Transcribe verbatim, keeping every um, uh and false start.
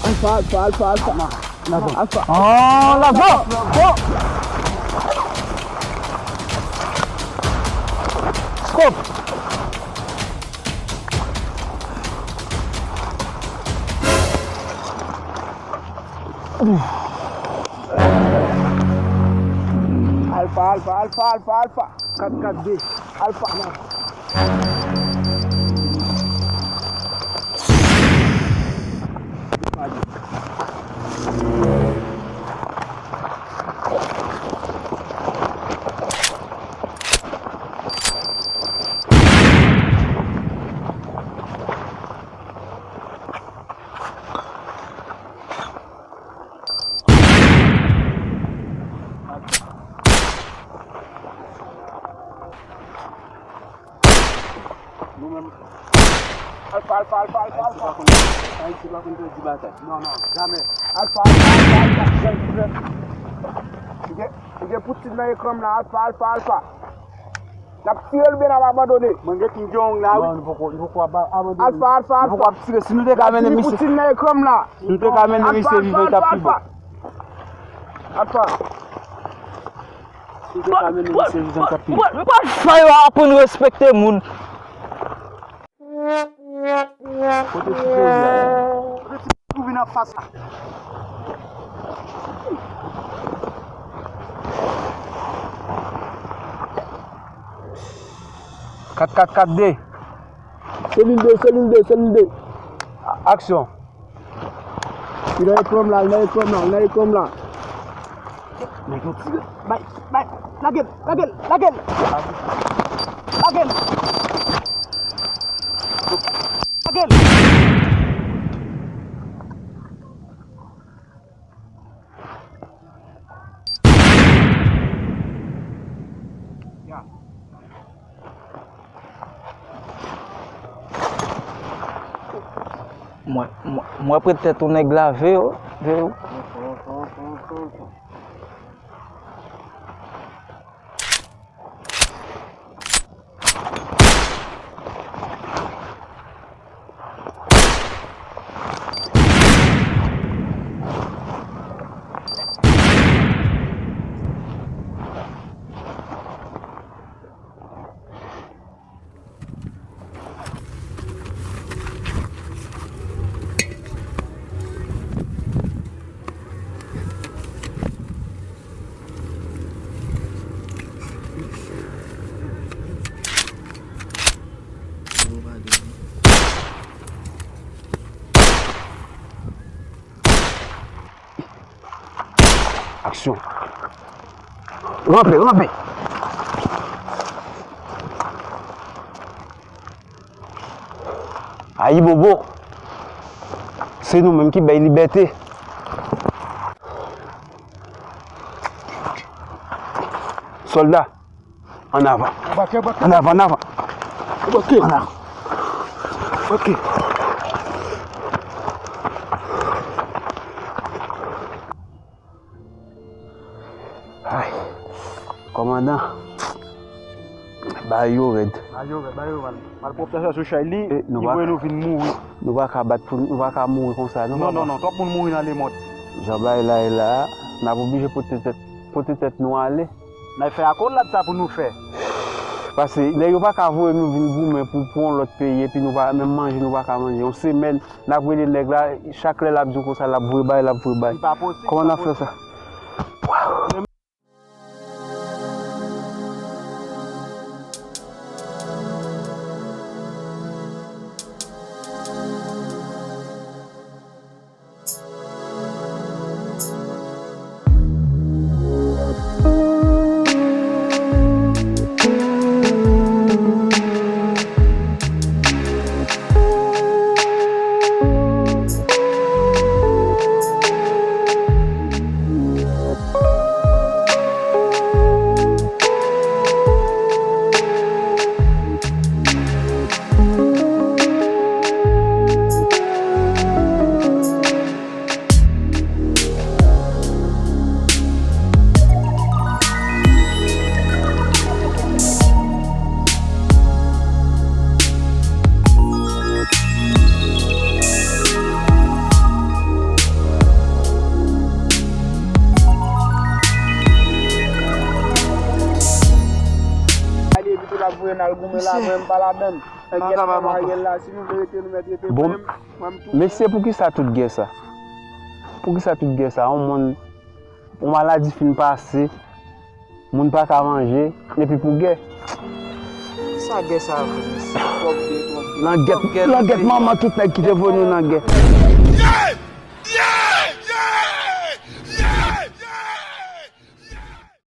Alfa, alfa, alfa, alfa. Alfa. Oh, lava! Oh! Scope! Alfa, alfa, alfa, alfa, alfa. Kat kat de. Alfa. Nou menm. Alfa, alfa, alfa, alfa, alfa. Ayiti pa konn pèdi batay. Non, non, jamè. Alfa, alfa, alfa, alfa. Li gen, li gen Poutine nan ekran m la. Alfa, alfa, alfa. N ap tire l oubyen n ap abandone? Mwen gen Kim Jong la, wi. Non, nou poko, nou poko ap abandone. Alfa, alfa, alfa. Nou poko ap tire. Si nou te ka mennen misye, Poutine nan ekran m la. Si nou te ka mennen misye vivan, li t ap pi bon. Alfa. Si nou te ka mennen misye vivan, li t ap pi bon. Mwen, mwen, mwen, mwen fè yo aprann respekte moun. Kote ti peyi a ye? Kote ti pou vin anfas la? Kat kat kat de. Selil de, selil de, selil de. A-, aksyon. Li nan ekran m la, li nan ekran m la, li nan ekran m la. Nèg yo tire. Bay, bay, lage l, lage l, lage l. Lage l. Lage l. Ya. Mwen, mwen, mwen prete tèt yon nèg la, ve yo, ve yo. Aksyon. Ranpe, ranpe. Ayibobo. Se nou menm ki bay libète. Sòlda. An avan. Anbake, anbake. An avan, an avan. Anbake. An avan. Anbake. Ay. Kòmandan. Ba yo rèd. Ba yo rèd, ba yo mal. Malpwòpte sa sou chay li, li voye nou vin mouri. Nou pa ka bat pou, nou pa ka mouri konsa, non, papa. Non, non, non, twòp moun mouri nan lemond. Jan bagay la ye la, n ap oblije pote tèt, pote tèt nou ale. N ap fè akolad sa pou nou fè. Paske nèg yo pa ka voye nou vin goumen pou, pou yon lòt peyi, epi nou pa, menm manje nou pa ka manje. Yon semèn, n ap rele nèg la, chak lè l ap di w konsa, l ap voye bay, l ap voye bay. Li pa posib, li pa posib. Kòman n ap fè sa? Mwen la, mwen m pa ladann. Langyèt manman Ariel la, si nou vle rete, nou mèt rete. Bon, mwen m tou mesye, poukisa tout gè sa? Poukisa tout gè sa? Yon moun, yon maladi fin pase, moun pa ka manje, epi pou gè. Sa gè sa vre, mesye? Twòp gè, twòp gè. Langyèt, twòp gè, langyèt manman tout nèg ki te voye nou nan gè.